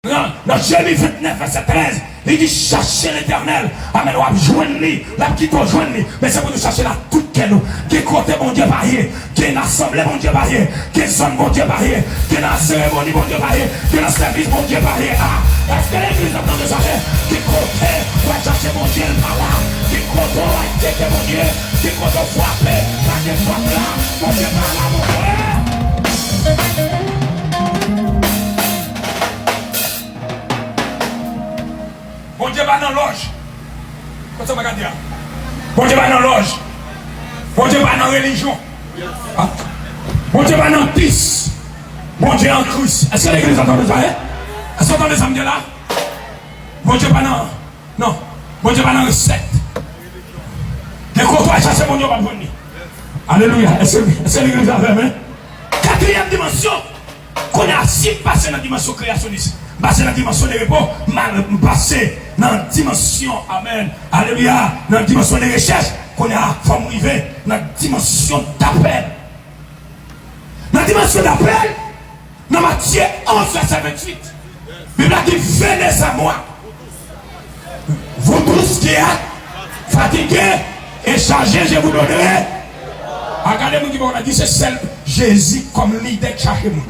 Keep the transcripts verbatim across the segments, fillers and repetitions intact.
Nan, nan Jeremi vennèf, vèsè trèz, li di, chache Letènèl. Amèn. W ap jwenn li. L ap kite w jwenn li. Men se pou nou chache l ak tout kè nou. Gen kote Bondye pa ye. Gen nan asanble Bondye pa ye. Gen zòn Bondye pa ye. Gen nan seremoni Bondye pa ye. Gen nan sèvis Bondye pa ye. A, èske legliz ap tande sa? Gen kote w al chache Bondye, l pa la. Gen kote w al tcheke Bondye. Gen kote w frape, pa gen pòt la. Bondye pa la, mon frè. Bondye pa nan lòj. Kote sa mwen ka di a? Bondye pa nan lòj. Bondye pa nan relijyon. A? Bondye pa nan bis. Bondye an Kris. Èske legliz la tande sa, e? Èske w tande sa m di la? Bondye pa nan, non. Bondye pa nan resèt. Gen kote w al chache Bondye, w p ap jwenn li. Alelouya. Èske, èske legliz la avè m, e? Katriyèm dimansyon. Kounye a, si m pase nan dimansyon kreyasyonis, m pase nan dimansyon de repo, m al, m pase nan dimansyon, amèn, alelouya, nan dimansyon de rechèch, kounye a, fò m rive nan dimansyon dapèl. Nan dimansyon dapèl, nan Matye onz, vèsè venntuit, Bib la di, venez à moi. Vous tous qui êtes fatigués et chargés, je vous donnerai. A, gade moun ki bò w la, di se sèl Jezi kòm lidè k chache moun.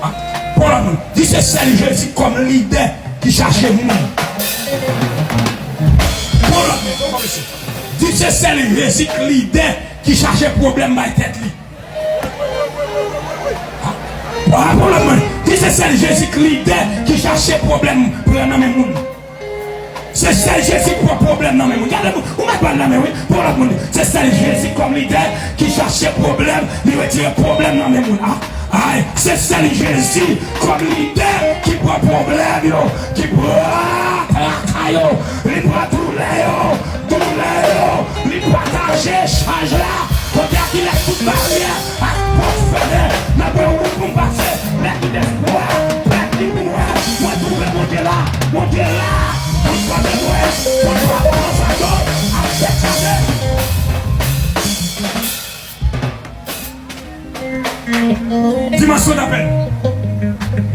A, pran lòt moun. Di se sèl Jezi kòm lidè ki chache moun. Pran lòt moun, pran lòt moun. Di se sèl Jezi k lidè ki chache pwoblèm bay tèt li. A, pran lòt moun. Di se sèl Jezi k lidè ki chache pwoblèm pran nan men moun. Se sèl Jezi k pran pwoblèm nan men moun. Gade moun, ou mèt ba l nan men, wi. Pran lòt moun. Se sèl Jezi kòm lidè ki chache pwoblèm, li retire pwoblèm nan men moun. A, ay, se sèl Jezi kòm lidè ki pran pwoblèm yo, ki pran traka yo, li pran doulè yo, doulè yo, li pataje chaj la. Kote a ki lè tout baryè ak pòt fèmen, nan bò wout pou m pase, lè ki despwa, lè ki mouri, mwen twouve Bondye la, Bondye la, Bondye pa bezwen, Bondye pa pran fado, ap deklare. Dimansyon dapèl.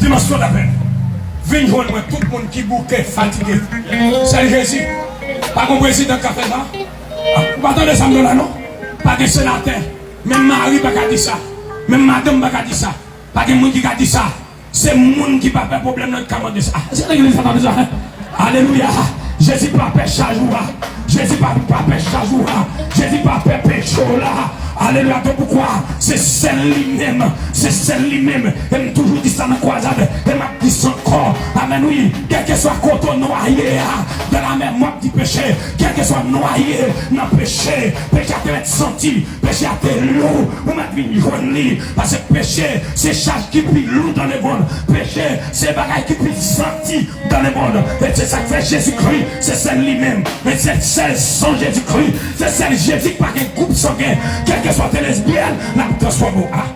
Dimansyon dapèl. Vin jwenn mwen, tout moun ki bouke, fatige. Sèl Jezi. Pa gon prezidan k ka fè sa. A, ou pa tande sa m di w la, non? Pa gen senatè. Menm mari pa ka di sa. Menm madanm pa ka di sa. Pa gen moun ki ka di sa. Se moun ki pa pè pwoblèm nan ki ka mande sa. A, se legliz sa pa bezwen. Alelouya. Jezi pa pè chaj ou a. Jezi pa, pa pè chaj ou a. Jezi pa pè peche w la. Alelouya. Donk poukwa? Se sèl li menm. Se sèl li menm. E m toujou di sa nan kwazad. E m ap di sa ankò. Amèn, wi. Kèlkeswa kote w nwaye a, dans la mer, m ap di peche. Kèlkeswa w nwaye nan peche, peche a te mèt santi. Peche a te lou, ou mèt vin jwenn li. Paske peche, se chaj ki pi lou dans le monde. Peche, se bagay ki pi santi dans le monde. E se sa k fè Jezikri, se sèl li menm. E se sèl san Jezikri, se sèl Jezi ki pa gen gwoup sangen. Kèlkeswa w te lesbyèn, l ap transfòme w. A.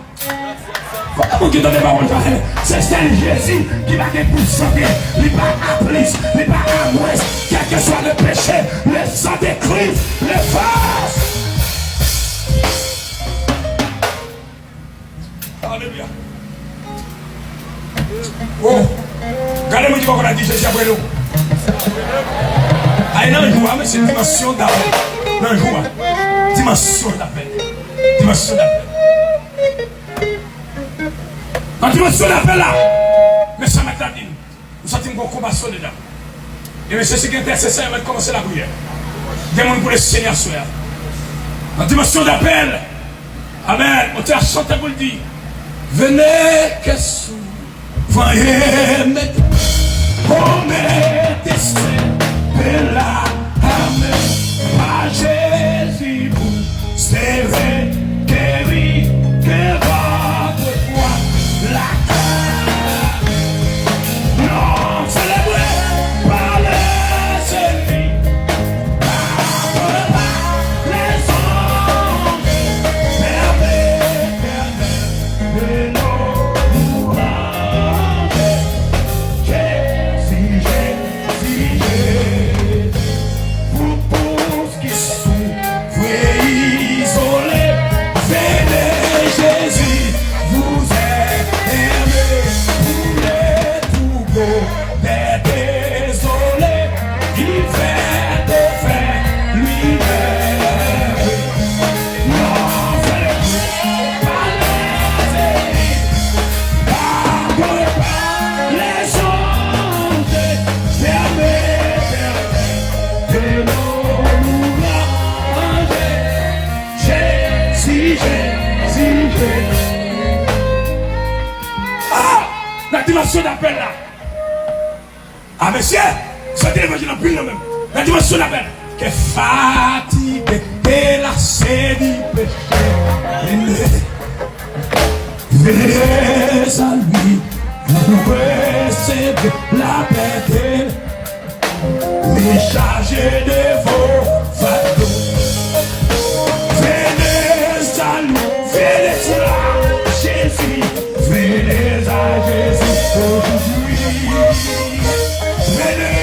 Konbyen moun ki tande pawòl sa? Se sèl Jezi ki pa gen gwoup sangen. Li pa a plis, li pa a mwens. Kèlkeswa le péché, le sang de Christ l'efface. Alelouya. Oh. Gade moun ki bò kote a, di Jezi ap rele w. Ay, nan jou a, mesye, dimansyon dapèl. Nan jou a. Dimansyon dapèl. Dimansyon dapèl. Nan dimansyon dapèl la, men sa mèt la di m. M santi m gon konba solid la. E mesye, si gen entèsesè, yo mèt kòmanse lapriyè. Gen moun pou le Senyè aswè a. Nan dimansyon dapèl. Amèn. Monte a chante pou l di, venez que souvent aimer, promettez de la amèn. Par Jésus, vous serez guéri, que votre foi la Non, célébré par le Seigneur, par les anges, vers l'Éternel, de nos louanges. Jésus, Jésus, Jésus. Ah! Nan dimansyon dapèl la. Ah, mesye, sa te levanjil anpil nan menm. Nan dimansyon dapèl. Kè fatige, delase di peche. Vene, vene, salut, vous recevez la paix de Ni chaje de vos fardeaux. Venez à nous, venez à Jésus, venez à Jésus aujourd'hui. Venez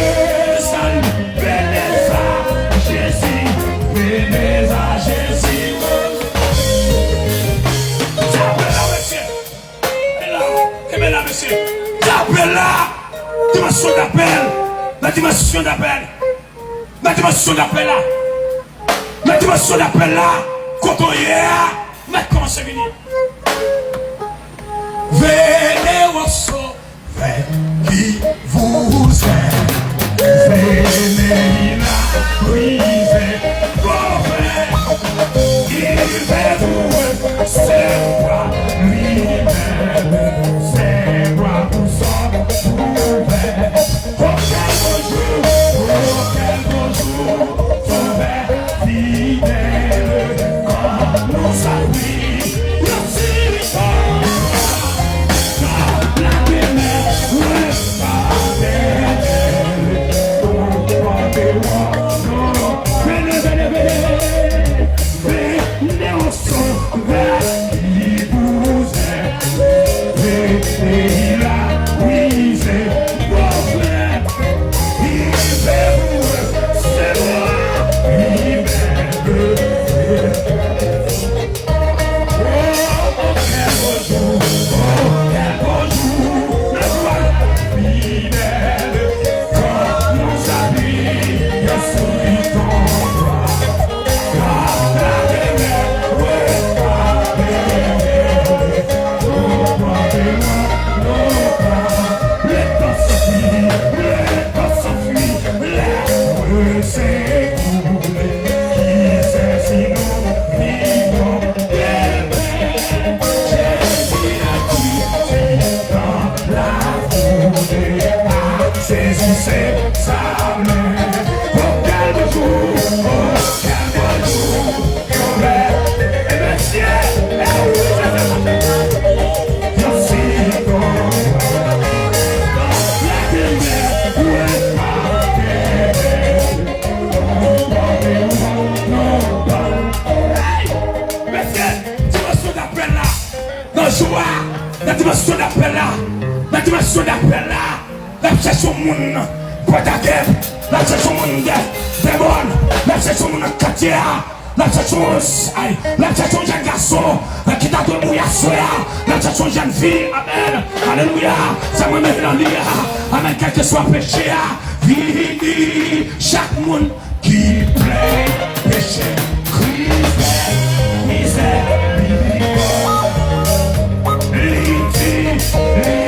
à nous, venez à Jésus, venez à Jésus. Kenbe la, mesye. Kenbe la, kenbe la, mesye. Kenbe la. Dimansyon dapèl. Nan dimansyon dapèl. Nan dimansyon dapèl la. Nan dimansyon dapèl la. Kote w ye a, mèt kòmanse vini. Venez au Sauveur qui vous aime. Venez, il a brisé vos faits. Il veut vous recevoir lui-même. Ses bras vous sont ouverts. Oh, quel beau jour, oh, quel beau jour, Sauveur fidèle, quand nous a pris, nous suivons. Dans la demeure, le Père éternel, nous porterons nos. Venez, venez, venez. Venez au Sauveur qui vous aime. Venez, il a brisé vos faits. Il veut vous recevoir lui-même. Oh, oh, quel beau jour, oh, quel beau jour, le soir fidèle, quand nous habillons sous ton toit. Saisissez sa men. Oh, quel beau jour, oh, quel beau jour. Yo vle, e mesye, e wi, se sa. Yo si kontan. La demeure, ouais, hey, mesye, dimansyon dapèl la. Nan jou a, nan dimansyon dapèl la, nan dimansyon dapèl la, l ap chèche yon moun Pòtakèt, l ap chèche yon moun Dè, Dèbòn, l ap chèche yon moun nan katye a, l ap chèche yon, ay, l ap chèche yon jèn gason, eh, ki ta dwe mouri aswè a, l ap chèche yon jèn fi, amèn, alelouya, sa mwen menm nan li a, amèn, kèlkeswa peche a, vini, chak moun ki plen peche, Kris pè mizè, li di, li